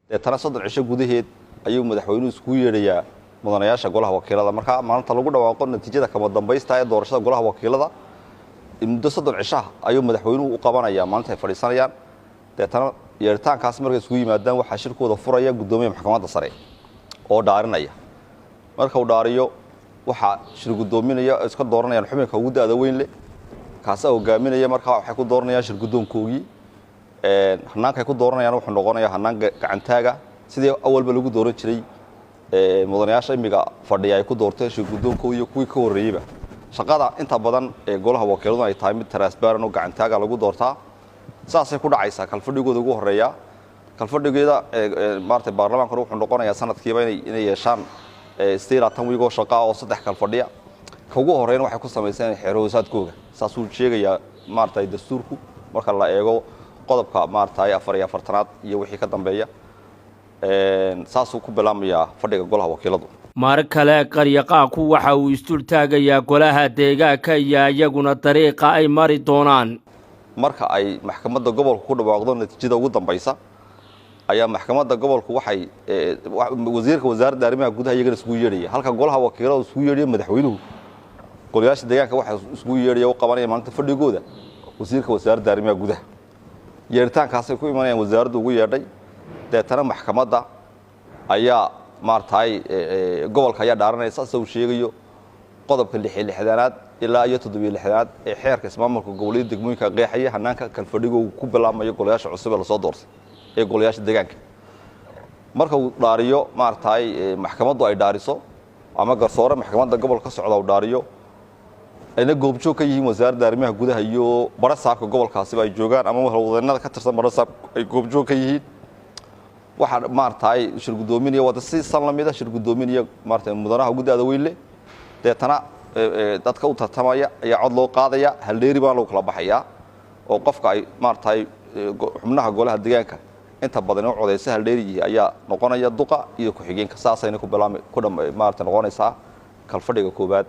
Deetana 30 cisho gudaheed ayuu madaxweynuhu iskugu yeedhayaa mudanayaasha golaha wakiilada. Marka maalinta lagu dhawaaqo natiijada kama dambaysta ee doorashada golaha wakiilada, muddo 30 cishaha ayuu madaxweynuhu u qabanayaa maalinta ay fadhiisanayaan. Deetana yeeritaankaas markay isugu yimaadaan, waxaa shirkooda furaya guddoomiya maxkamadda sare oo dhaarinaya. Marka uu dhaariyo, waxaa shir guddoominaya, iska dooranayaan xubinka ugu da'da weyn leh, kaasaa hogaaminaya. Markaa waxay ku dooranayaan shir guddoonkoogii. Hanaankaay ku dooranayaan wuxuu noqonayaa hanaan gacantaaga, sidii awalba lagu dooran jiray. Mudanayaasha imiga fadhiya ay ku doorteen shir guddoonkooda iyo kuwii ka horreeyeyba. Shaqada inta badan ee golaha wakiiladu ay tahay mid transparent oo gacantaaga lagu doortaa, saasay ku dhacaysaa kalfadhigooda ugu horreeya. Kalfadhigeeda maarata baarlamaankuna wuxuu noqonayaa sanadkiiba inay yeeshaan 28 wiig oo shaqaa oo saddex kalfadhiya. Ka ugu horreyna waxay ku samayseen xeer hoosaadkooga, saasuu sheegayaa maarata dastuurku marka la eego qodobka maarata 44aad iyo wixii ka dambeeya. Saasuu ku bilaamayaa fadhiga golaha wakiiladu. Mar kale qaryaqaanku waxa uu isdul taagayaa golaha deegaanka iyo iyaguna dariiqa ay mari doonaan. Marka ay maxkamadda gobolku ku dhawaaqdo natiijada ugu dambaysa, ayaa maxkamadda gobolku waxay wasiirka wasaaradda arrimaha gudaha iyagana isugu yeedhaya. Halka golaha wakiilada isugu yeedhaya madaxweynuhu, golayaasha deegaanka waxaa isugu yeedhaya, u qabanaya maalinta fadhigooda wasiirka wasaaradda arrimaha gudaha. Yeeritaankaasay ku imanayaan wasaaraddu ugu yeedhay. Deetana maxkamadda ayaa maarataay gobolka ayaa dhaaranaysa, sida uu sheegayo qodobka 66aad ilaa iyo 67aad ee xeerka ismaamulka goboleeda degmooyinka, qeexaya hanaanka kalfadhigo uu ku bilaabmayo golayaasha cusub ee lasoo doortay ee golayaasha deegaanka. Marka uu dhaariyo maarataay maxkamaddu ay dhaariso ama garsoore maxkamadda gobolka ka socda uu dhaariyo, ayna goobjoog ka yihiin wasaaradda arrimaha gudaha iyo barasaabka gobolkaasiba ay joogaan, ama howlwadeenada ka tirsan barasaabka ay goobjoog ka yihiin, waxaa maarataay shir guddoominaya wada si san lamida shir guddoominaya maarata mudanaha ugu da'da weyn leh. Deetana dadka u tartamaya ayaa cod loo qaadaya, haldheeri baa lagu kala baxayaa, oo qofka ay maarataay xubnaha golaha deegaanka inta badan u codaysa haldheerigii ayaa noqonaya duqa iyo ku-xigeenka. Saasayna ku bilaabmay ku dham maarata noqonaysaa kalfadhiga koowaad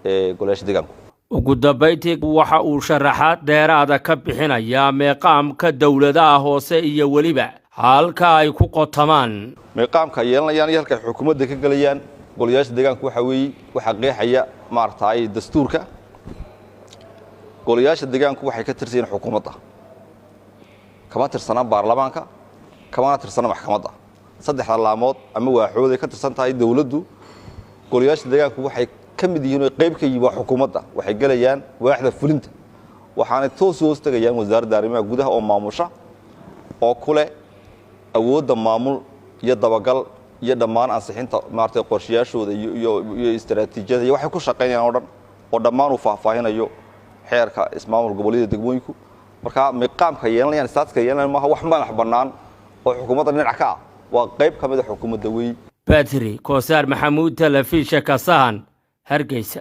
ee golayaasha deegaanku. Ugu dambayntii waxa uu sharaxaad dheeraada ka bixinayaa meeqaamka dowladaha hoose iyo weliba halka ay ku qotamaan. Meeqaamka ay yeelanayaan iyo halka ay xukuumadda ka gelayaan golayaasha deegaanku waxaa weeye, waxaa qeexaya maarataay dastuurka. Golayaasha deegaanku waxay ka tirsan yihiin xukuumadda, kama tirsanaa baarlamaanka, kamana tirsana maxkamadda. Saddexda laamood ama waaxooday ka tirsan tahay dowladdu, golayaasha deegaanku waxay ka mid yihiin oo qayb ka yihiin waa xukuumadda. Waxay gelayaan waaxda fulinta, waxaanay toos hoos tegayaan wasaaradda arrimaha gudaha oo maamusha oo ku leh awoodda maamul iyo dabagal iyo dhammaan ansixinta maaragtay qorshayaashooda iyo istaraatiijiyada iyo waxay ku shaqaynayaan oo dhan, oo dhammaan uu faahfaahinayo xeerka ismaamul goboleeda degmooyinku. Marka miqaamka yeelanayaan, statuska yeelanayaan, maaha wax madax bannaan oo xukuumadda dhinac ka ah, waa qayb ka mid a xukuumadda weey. Badri Koosaar Maxamuud, telefishinka Sahan, Hargeysa.